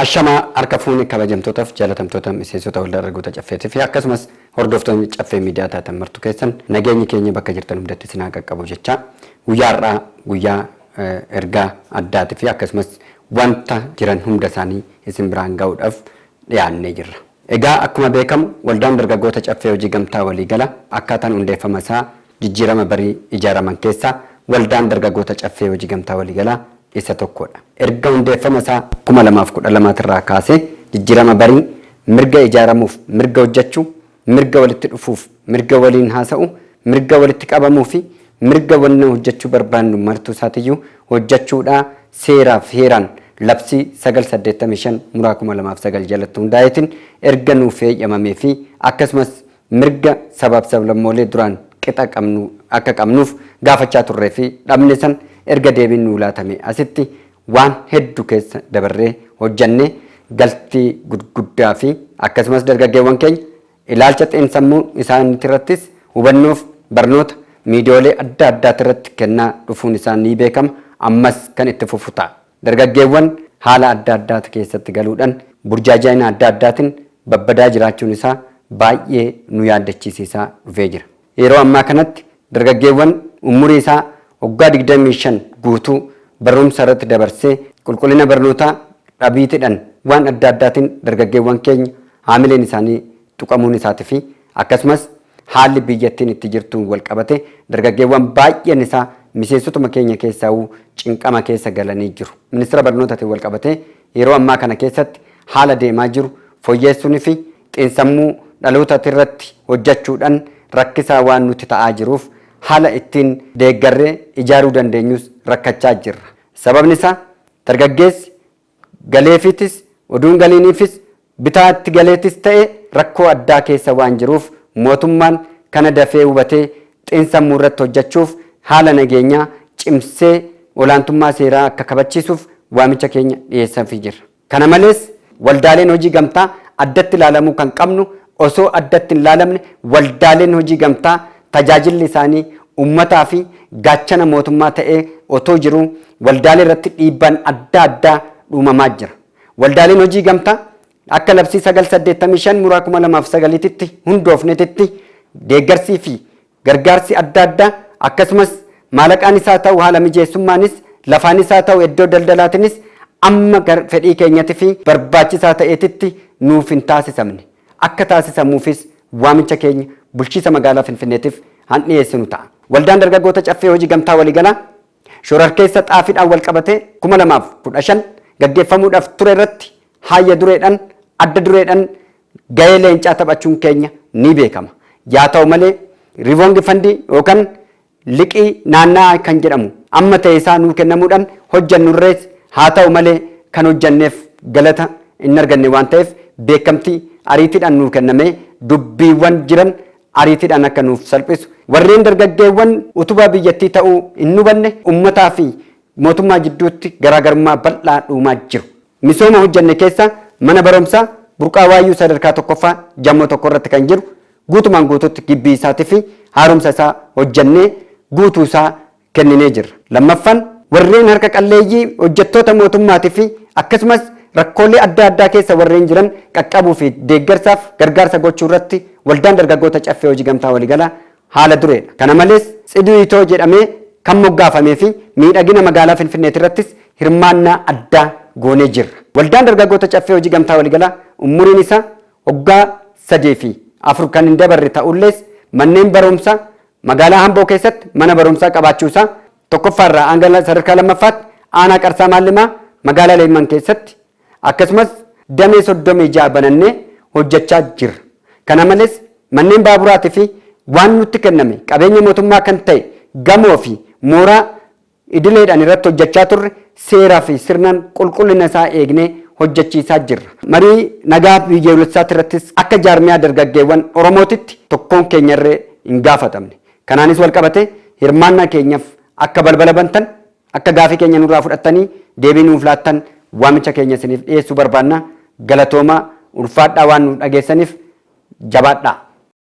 Ashamaa harka fuuni kabajamtootaaf jaalatamtoota miseensota waldaa dargaggoota caffeetii fi akkasumas hordoftoonni caffee miidiyaa taatan martu keessan nageenyi keenya bakka jirtan hundatti isin haa qaqqabu jecha guyyaa har'aa guyyaa ergaa addaatii fi akkasumas wanta jiran hunda isaanii isin biraan ga'uudhaaf dhiyaannee jirra. Egaa akkuma beekamu waldaan dargaggoota caffee hojii gamtaa waliigala akkaataan hundeeffama isaa jijjiirama barii ijaaraman keessaa waldaan dargaggoota caffee hojii gamtaa waliigalaa isa tokkodha. Erga hundeeffama isaa 2012 irraa kaasee jijjiirama barii mirga ijaaramuuf, mirga hojjechuu, mirga walitti dhufuuf, mirga waliin haasa'u, mirga walitti qabamuu fi mirga wanna hojjechuu barbaannu martuu isaatiyyuu hojjechuudhaa seeraaf heeraan labsii 985 muraa 2009 jalatti hundaa'eetiin erga nuuf eeyyamamee fi akkasumas mirga sabaaf sablammoolee duraan qixa qabnu akka qabnuuf gaafachaa turree fi dhabne san erga deebiin nuu laatame asitti waan hedduu keessa dabarree hojjannee galtii gurguddaa fi akkasumas dargaggeewwan keenya ilaalcha xiinsammuu isaaniitirrattis hubannoof barnoota miidiyoolee adda addaatirratti kennaa dhufuun isaa ni beekama ammas kan itti fufu ta'a. Dargaggeewwan haala adda addaati keessatti galuudhaan burjaaja'ina adda addaatiin babbadaa jiraachuun isaa baay'ee nu yaaddachiisisaa dhufee jira. Yeroo ammaa kanatti dargaggeewwan umurii isaa waggaa 25 guutuu barumsa irratti dabarsee qulqullina barnootaa dhabiitiidhaan waan adda addaatiin dargaggeewwan keenya haamileen isaanii tuqamuun isaatii fi akkasumas haalli biyyattiin itti jirtuun wal qabate dargaggeewwan baay'een isaa miseensotuma keenya keessaa cinqama keessa galanii jiru. Ministeera barnootaatiin wal qabate yeroo ammaa kana keessatti haala deemaa jiru fooyyessuunii fi xiinsammuu dhaloota irratti hojjechuudhaan rakkisaa waan nuti ta'aa jiruuf haala ittiin deeggarree ijaaruu dandeenyus rakkachaa jirra. Sababni isaa dargaggeessi galeefiitis oduun galiiniifis bitaatti galeetis ta'e rakkoo addaa keessa waan jiruuf mootummaan kana dafee hubatee xiinsammuu irratti hojjechuuf haala nageenyaa cimsee olaantummaa seeraa akka kabachiisuuf waamicha keenya dhiyeessafii jirra. Kana malees waldaaleen hojii gamtaa addatti ilaalamuu kan qabnu osoo addatti hin ilaalamne waldaaleen hojii gamtaa tajaajilli isaanii uummataa fi gaachana mootummaa ta'ee otoo jiruu waldaalee irratti dhiibbaan adda addaa uumamaa jira. Waldaaleen hojii gamtaa akka labsii 985 muraa 2009tti hundoofnetitti deeggarsii fi gargaarsi adda addaa akkasumas maallaqaan isaa ta'u haala mijeessummaanis lafaan isaa ta'u iddoo daldalaatiinis amma fedhii keenyatti fi barbaachisaa ta'eetitti nuuf hin taasisamne. Akka taasisamuufis waamicha keenya bulchiisa magaalaa Finfinneetiif han dhiyeessinu ta'a. Waldaan dargaggoota caffee hojii gamtaa waliigalaa shororkeessa xaafiidhaan wal qabatee 2015 gaggeeffamuudhaaf ture irratti haayya dureedhaan adda dureedhaan gahee leencaa taphachuun keenya ni beekama. Yaa ta'u malee rivoongi fandii yookaan liqii naanna'aa kan jedhamu amma ta'e isaa nuu kennamuudhaan hojjannurrees haa ta'u malee kan hojjanneef galata hin arganne waan ta'eef beekamtii ariitiidhaan nuu kennamee dubbiiwwan jiran ariitiidhaan akka nuuf salphisu warreen dargaggeewwan utubaa biyyattii ta'uu hin hubanne uummataa fi mootummaa jidduutti garaagarummaa bal'aa dhuumaa jiru. Misooma hojjanne keessa mana barumsaa burqaa waayyuu sadarkaa tokkoffaa jammoo tokko irratti kan jiru guutumaan guututti gibbii isaatii fi haaromsa isaa hojjannee guutuu isaa kenninee jirra. Lammaffaan warreen harka qalleeyyii hojjettoota mootummaatii fi akkasumas rakkoolee adda addaa keessa warreen jiran qaqqabuu fi deeggarsaaf gargaarsa gochuu irratti waldaan dargaggoota caffee hojii gamtaa waliigalaa haala dureedha. Kana malees Tsiduitoo jedhamee kan moggaafamee fi miidhagina magaalaa Finfinneet irrattis hirmaannaa addaa goonee jirra. Waldaan dargaggoota caffee hojii gamtaa waliigalaa umuriin isaa waggaa 3 fi 4 kan hin dabarre ta'ullees manneen barumsaa magaalaa Amboo keessatti mana barumsaa qabaachuu isaa tokkoffaarraa hanga sadarkaa lammaffaatti aanaa Qarsaa Maallimaa magaalaa Leemman keessatti akkasumas damee 36 banannee hojjechaa jirra. Kana malees manneen baaburaatii fi waan nutti kenname qabeenya mootummaa kan ta'e gamoo fi mooraa idileedhaan irratti hojjechaa turre seeraa fi sirnaan qulqullina isaa eegnee hojjechiisaa jirra. Marii nagaa biyyoolessaati irrattis akka jaarmiyaa dargaggeewwan Oromootitti tokkoon keenyarree hin gaafatamne. Kanaanis wal qabate hirmaannaa keenyaaf akka balbala bantan akka gaafii keenya nurraa fudhattanii deebii nuuf laattan waamicha keenya isiniif dhiyeessuu barbaanna. Galatoomaa ulfaadhaa waan nu dhageessaniif jabaadhaa.